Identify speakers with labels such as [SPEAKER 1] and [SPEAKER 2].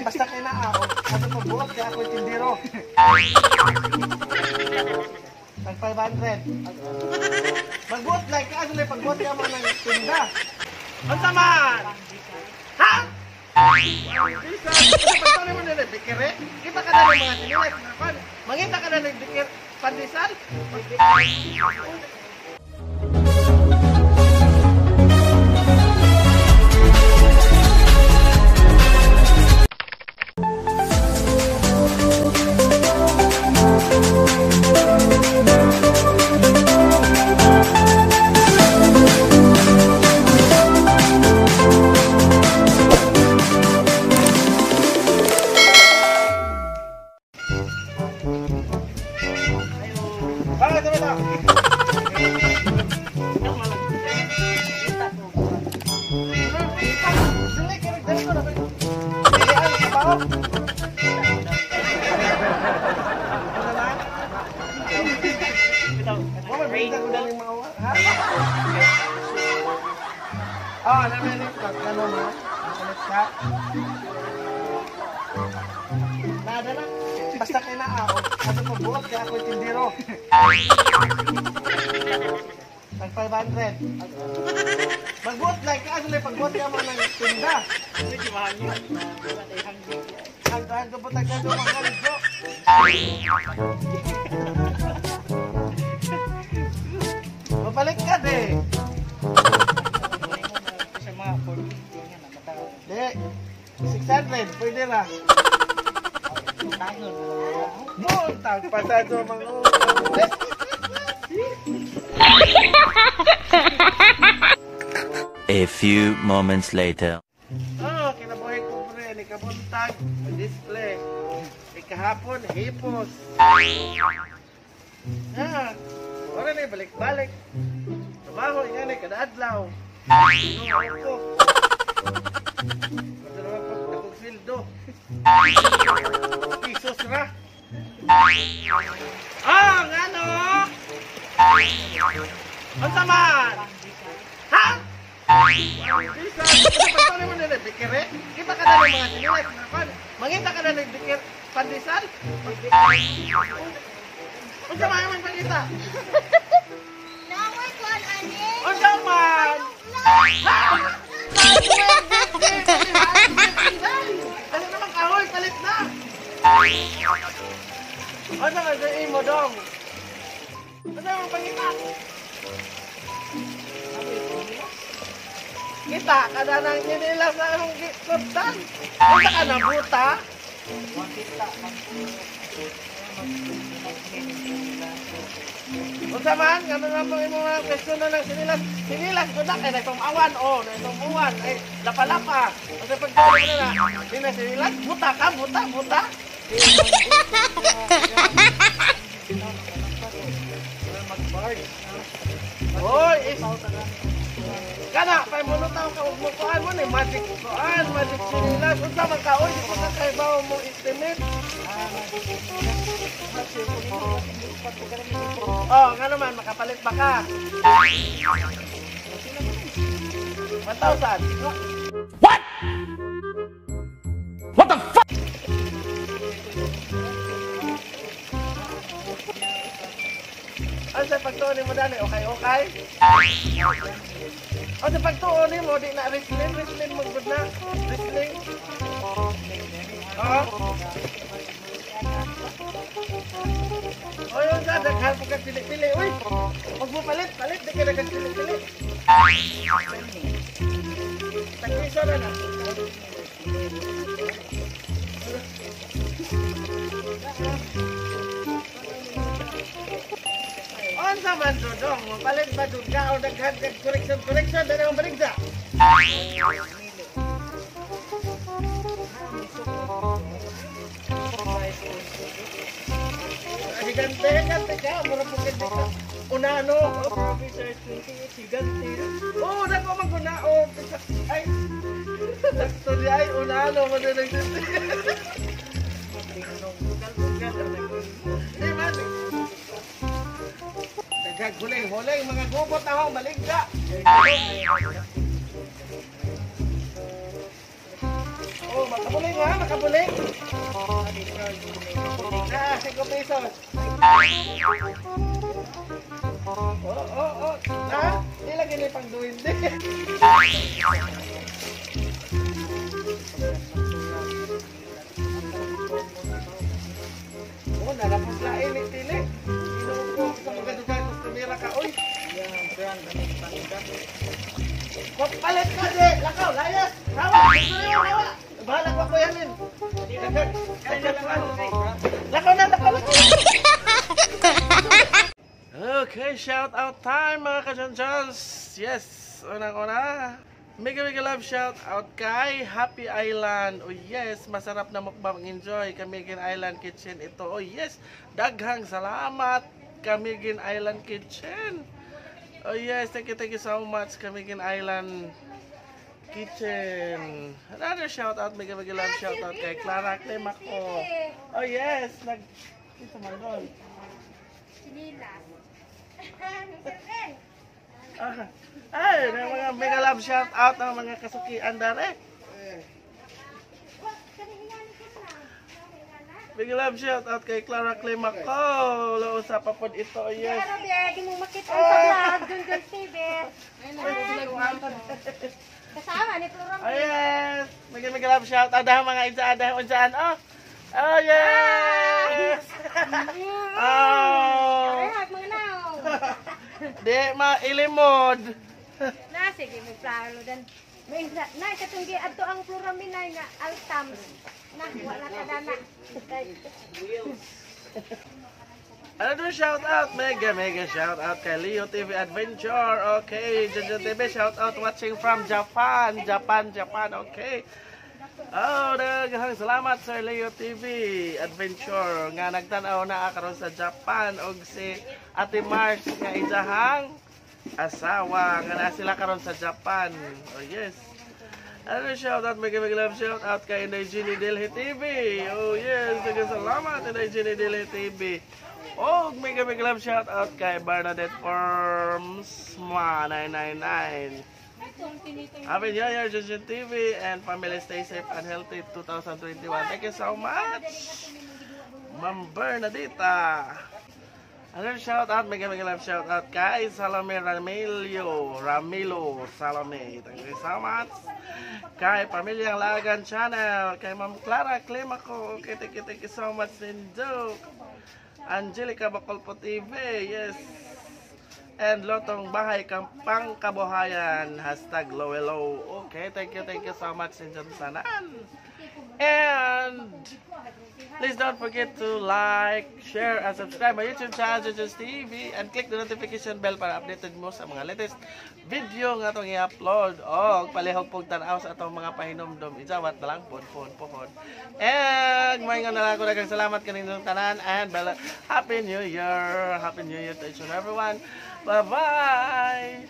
[SPEAKER 1] Basta kay naa ano pagbuot kay ako tindero. Tag 500. Magbuot like ka ano pagbuot ka mo ng tinda. Unsa man? Ha? Bisa, pagtuloy mo nila bikere? Kita ka na ng mga sinilas na pan. Mangita ka na ng bikir pandesal? Oh, namin ano mo? Makulit ka. Nada na. Basta kay naa ano pagbuot kay ako tindero. Tag 500. Magbuot like ka ano pagbuot ka mo ng tinda. Hanggang ko taga do mga lidyo. Mabalik ka de. Di, 600, pwede na. Buntag, pasado mga
[SPEAKER 2] A few moments later.
[SPEAKER 1] Oh, kinabuhi ko pre, ni kabuntag, display. Ikahapon, hipos. Ah, wala na, balik-balik. Trabaho, inganay, kada adlaw. Ano ko? Sildo. Pisos ra. Ah, ngano? Unsa man? Ha? Bisa, pagtuloy mo nila bikere? Kita ka na ng mga sinilas na pan. Mangita ka na ng bikir pandesal? Unsa man man pangita?
[SPEAKER 3] Naway kuan ani.
[SPEAKER 1] Unsa man? Ha? Ano naman kahoy, palit na! Ano naman sa imo dong? Ano naman pangita? Kita ka na ng inilas na akong kurtan. Unsa ka na buta? Unsa man, ano naman imo mga question na ng sinilas. Sinilas ko na kay nagpamawan o nagpamawan ay lapa-lapa. Unsa pagtuloy na na? Di na sinilas, buta ka, buta, buta. Oy, is kana pay mulutaw ka ug mukuan mo ni magic kuan, magic sinilas. Unsa man ka oy, di ko kakaibaw mo estimate. Oh, nga naman, makapalit ba ka? 1,000.
[SPEAKER 4] What? What the fuck?
[SPEAKER 1] Ano sa pagtuon mo dali? Okay, okay? O sa pagtuon mo, di na wrestling, wrestling mo good na. Wrestling. Oo. O yun sa, daghan po kag pili-pili. Uy, huwag mo palit, palit, di ka daghan pili-pili. Tag-piso na na. Unsa man dodong, palit ba dud ka o daghan kag correction, correction, dali ang baligsa. Higante, higante ka, mura po ka dito. Unano,
[SPEAKER 5] Professor 28, higante.
[SPEAKER 1] Oo, nako maguna, o, ay, sakto niya, ay, unano, madalag dito. Di man, daghag huling, mga gubot na akong baligsa. Oh, makabuling ha, makabuling. Ah, 5 pesos. Oh. Ah, di lagi ni pang duwende. Oh, narapos lain ni Tili. Ginoo ko sa mga dugay kostumera ka, oy. Palit ka di, lakaw, layas. Hawa, hawa. Bahala ko yanin. Lakaw na, lakaw, lakaw. Okay, shout out time, mga kajanjans. Yes, unang-una. Mega mega love shout out kay Happy Island. Oh yes, masarap na mukbang enjoy. Camiguin Island Kitchen ito. Oh yes, daghang salamat, Camiguin Island Kitchen. Oh yes, thank you so much, Camiguin Island Kitchen. Another shout out, mega mega love shout out kay Clara Clemaco. Oh yes, nag ito man doon. Ah, ay, mga mega love shout out ng mga kasukian dare. Mega love shout out kay Clara Clemaco. Lausa pa pod ito, yes.
[SPEAKER 3] Pero di mo makita sa vlog, Junjun TV. Kasama ni Florang.
[SPEAKER 1] Oh yes, mega mega love shout out dahil mga insaan dahil unsaan. Oh. Oh yes. Oh.
[SPEAKER 3] Ay, mga naong.
[SPEAKER 1] Di mailimod.
[SPEAKER 3] Na sige, may plano dan. May na katong gi adto ang Floraminay nga Altams. Na wala ka dana.
[SPEAKER 1] Another shout out, mega mega shout out kay Leo TV Adventure. Okay, Junjun TV shout out watching from Japan, Japan, Japan. Okay. Oh, daghang salamat, Sir Leo TV Adventure nga nagtan-aw na karon sa Japan og si Ate Mars nga iyahang asawa nga naa sila karon sa Japan. Oh yes. Another shout out, mega mega love shout out kay Inday Jenny Delhi TV. Oh yes, daghang salamat, Inday Jenny Delhi TV. Oh, mega mega love shout out kay Bernadette Formsma 999. Happy New Year, Junjun TV and family, stay safe and healthy 2021. Thank you so much, Ma'am Bernadita. Another shout out, mega mega love shout out kay Salome Ramilo, Ramilo Salome. Thank you so much. Kay Pamilyang Lagan Channel, kay Ma'am Clara Climaco. Okay, thank you so much, Nindo. Angelica Bacolpo TV, yes. And Lotong Bahay Kampang Kabuhayan, #Lowelo. Okay, thank you so much, inyong tanan. And please don't forget to like, share, and subscribe my YouTube channel, Junjun's TV, and click the notification bell para updated mo sa mga latest video nga atong i-upload. O, palihog pong tanaw sa atong mga pahinomdom. Ijawat na lang, pohon, pohon, pohon. And maingon na lang ako, daghang salamat kaninyong tanan, and Happy New Year! Happy New Year to each and everyone. Bye-bye!